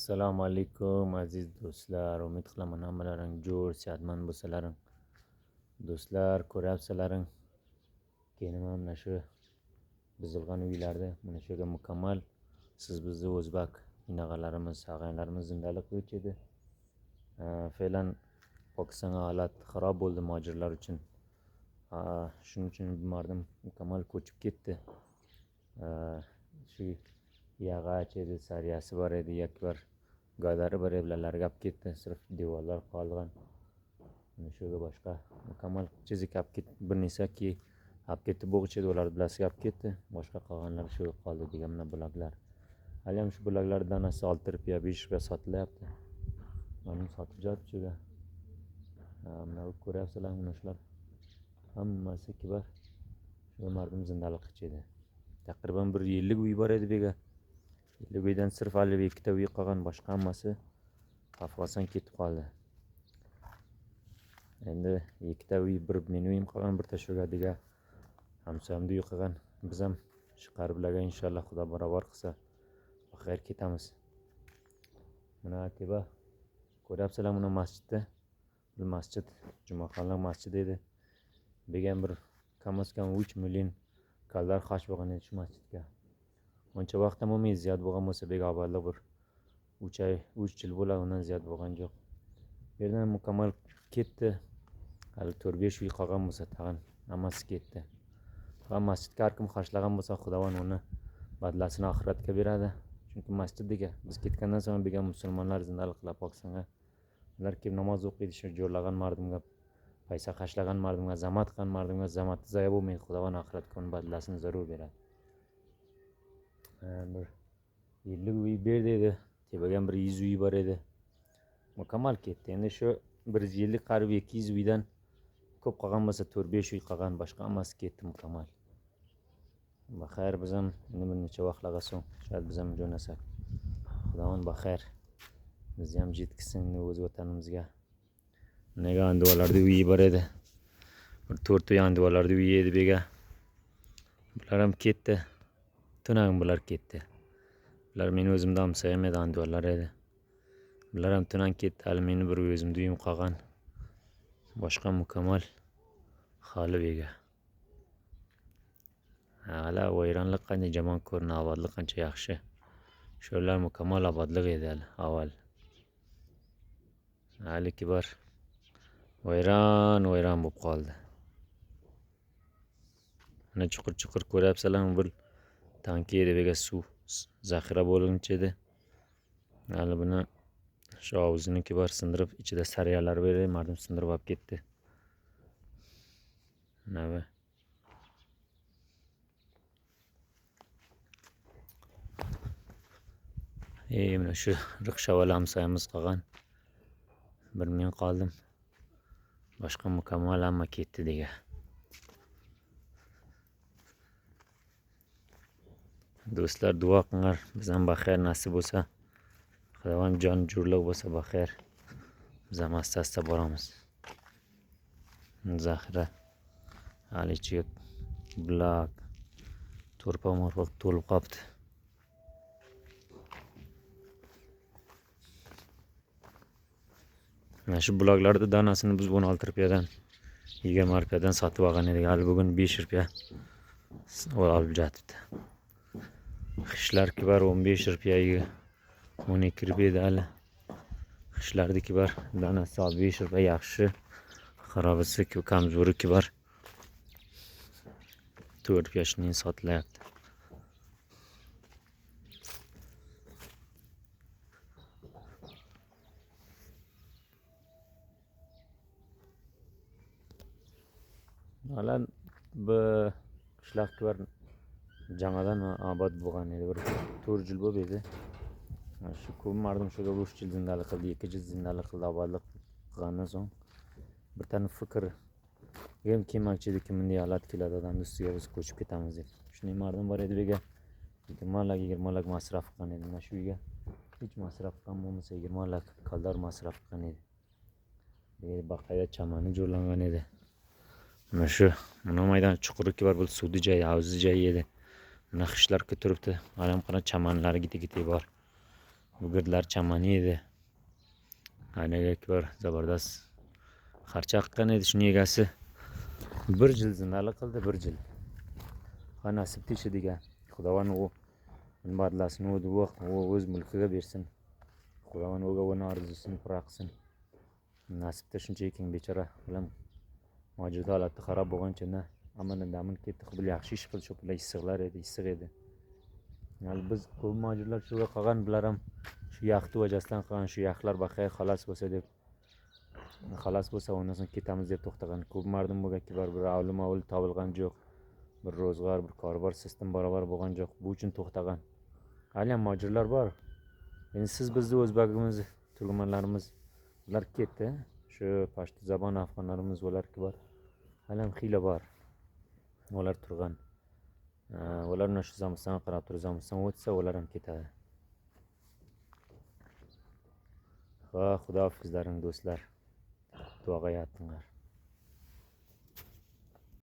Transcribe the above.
Assalomu alaykum aziz do'stlar. Umid qilaman hammalaring jo'r, sihatmand bo'lsalaring. Do'stlar, ko'ryapsizlaring. Keyin mana shu buzilgan uylarda mana shu yerga mukammal siz bizni o'zbek inag'alarimiz, ag'aylarimiz zindalik qiluvchi edi. Fe'lan Pokistonga holat xarob bo'ldi muhojirlar uchun. Shuning uchun mardim mukammal ko'chib ketdi. Shu yog'och edi, sariyasi bor edi, yakvar gadari bor evlarga olib ketdi, sirf devorlar qolgan. Mana shu yerga boshqa mukammal chizik olib ketdi, bir necha ki olib ketdi, bo'g'ich edi, ular bilasiga olib ketdi. Boshqa qolganlar shu yerga qoldi degan mana bulaklar. Hali ham shu bulaklar danasi 6 rupiya, 5 rupiya sotilyapti. Mana sotib yotibdi shu yerga. Mana bu ko'ryapsizlar, mana shular hammasi kibar. Shu mardim zindalik qilchi edi. Taqriban bir yillik uy bor edi bu yerga. Yillik uydan sirf hali ikkita uy qolgan, boshqa hammasi Afg'oniston ketib qoldi. Endi ikkita uy, bir meni uyim qolgan, bir tasho'ga hamsoyamda uy qolgan. Biz ham shu qariblarga inshaalloh Xudo barobar qilsa baxayr ketamiz. Mana tepa ko'ryapsizlar, mana masjidda. Bu masjid Jumaxonlar masjidi edi. Bu yerga bir kam az kam 3 million kallar haj bo'lgan edi shu masjidga. Uncha vaqt ham bo'lmaydi, ziyod bo'lgan bo'lsa bu yerga avvalda bir 3 oy, 3 yil bo'ladi, undan ziyod bo'lgan yo'q. Bu yerdan mukammal ketdi. Hali 4-5 uy qolgan bo'lsa tag'in hammasi ketdi. Va masjidga har kim hashlagan bo'lsa, Xudovand uni badlasini oxiratga beradi. Chunki masjidga biz ketgandan so'ng bu yerga musulmonlar zindalik qilib Pokistonga. Ular kelib namoz o'qiydi, shu jo'rlagan mardimga, paysa hashlagan mardimga, zamat qilgan mardimga zamati zoya bo'lmaydi. Xudovand oxiratga uni badlasini zarur beradi. Bir 50 uy ber dedi. Tepaga bir 100 uy bor edi. Mukammal ketdi. Endi shu 150 qarib 200 uydan ko'p qolgan bo'lsa 4-5 uy qolgan, boshqa hammasi ketdi mukammal. Baxayr biz ham endi bir necha vaqtlarga so'ng shayad biz ham jo'nasak. Xudovand baxayr bizni ham yetkazsin o'z vatanimizga. Nega andivalarda uyi bor edi. Bir 4 uy andivalarda uyi edi bu yerga. Bular ham ketdi. Tunag'im bular ketdi. Bular meni o'zimda hamsoyam edi, andivalar edi. Bular ham tunang ketdi. Hali meni bir o'zimda uyim qolgan. Boshqa mukammal holi bu yerga. Hali vayronlik qanday yomon ko'rinadi, obodlik qancha yaxshi. Shular mukammal obodlik edi hali avval. Hali kibar vayron vayron bo'lib qoldi. Mana chuqur-chuqur ko'ryapsizlar, bir tanki edi, bu yerga suv zaxira bo'linchi edi. Hali buni shu hovuzini kibar sindirib, ichida sariyalar berdi, mardim sindirib olib ketdi. Mana bu. Mana shu Riqshaval hamsoyamiz qolgan. Bir men qoldim. Boshqa mukammal hamma ketdi degan. Do'stlar, duo qilinglar, biz ham baxayr nasib bo'lsa, Xudovand jon jurliq bo'lsa baxayr. Biz ham asta-asta boramiz. Zaxira hali ichiga bulak, to'rpoq-morpoq to'lib qolibdi. Mana shu bulaklarning danasini biz 16 rupiyadan, 20 rupiyadan sotib olgan edik. Hali bugun 5 rupiya olib yotibdi. Xishlar kibar 15 rupiya, 12 rupiya edi hali. Xishlarniki bor, danasi 5 rupiya yaxshi. Xarobisi kamzuri kibar 4 rupiya shuning sotilyapti. Hali bu qishloq kibar jamoadan obod bo'lgan edi. Bir 4 yil bo'lib edi. Shu ko'p mardim shu yerga 3 yil zindalik qildi, 2 yil zindalik qildi, obodlik qilgandan so'ng bir tani fikr ham kelmoqchi ediki, bunday holat keladi odamni ustiga biz ko'chib ketamiz deb. Shunday mardim bor edi bu yerga 20 lak, 20 lak masraf qilgan edi. Mana shu uyga hech masraf qilgan bo'lmasa 20 lak kaldar masraf qilgan edi. Bu yerga baqayda chamani jo'rlangan edi. Mana shu mana maydon chuquri bor, bu suvni joyi, havzni joyi edi. Mana xishlar turibdi. Alam qara chamanlari giti-giti bor. Bu girdlar chamani edi. Aynaga bir zabardast xarcha qilgan edi shuni egasi. Bir jil zindalik qildi, bir jil. Ha, nasib ishi degan. Xudovand u badlasini u o'z mulkiga bersin. Xudovand uga uni orzusini pura qilsin. Nasibda shuncha ekan bechora bilan mavjud holatda xarob bo'lgancha na amadan damin ketdi. Bular yaxshi ish qildi, shu pullar issiqlar edi, issiq edi. Hali biz ko'p muhojirlar shuga qolgan, bular ham shu yaxti vajasidan qolgan, shu yaxlar baxayr xalos bo'lsa deb, xalos bo'lsa undan so'ng ketamiz deb to'xtagan. Ko'p mardim bo'lganki bir avli mavli topilgan yo'q, bir ro'zg'or, bir kor sistem barobar bo'lgan yo'q, bu uchun to'xtagan. Hali ham muhojirlar bor. Endi siz bizni o'zbagimiz, turkmanlarimiz ular ketdi. Shu pashto zabon afg'onlarimiz ular bor. Hali ham xiyla bor. Ular turgan. Ular mana shu zamiston qarab turib, zamiston o'tsa ular ham ketadi. Va xudo hafizlaring do'stlar. Duoga yotinglar.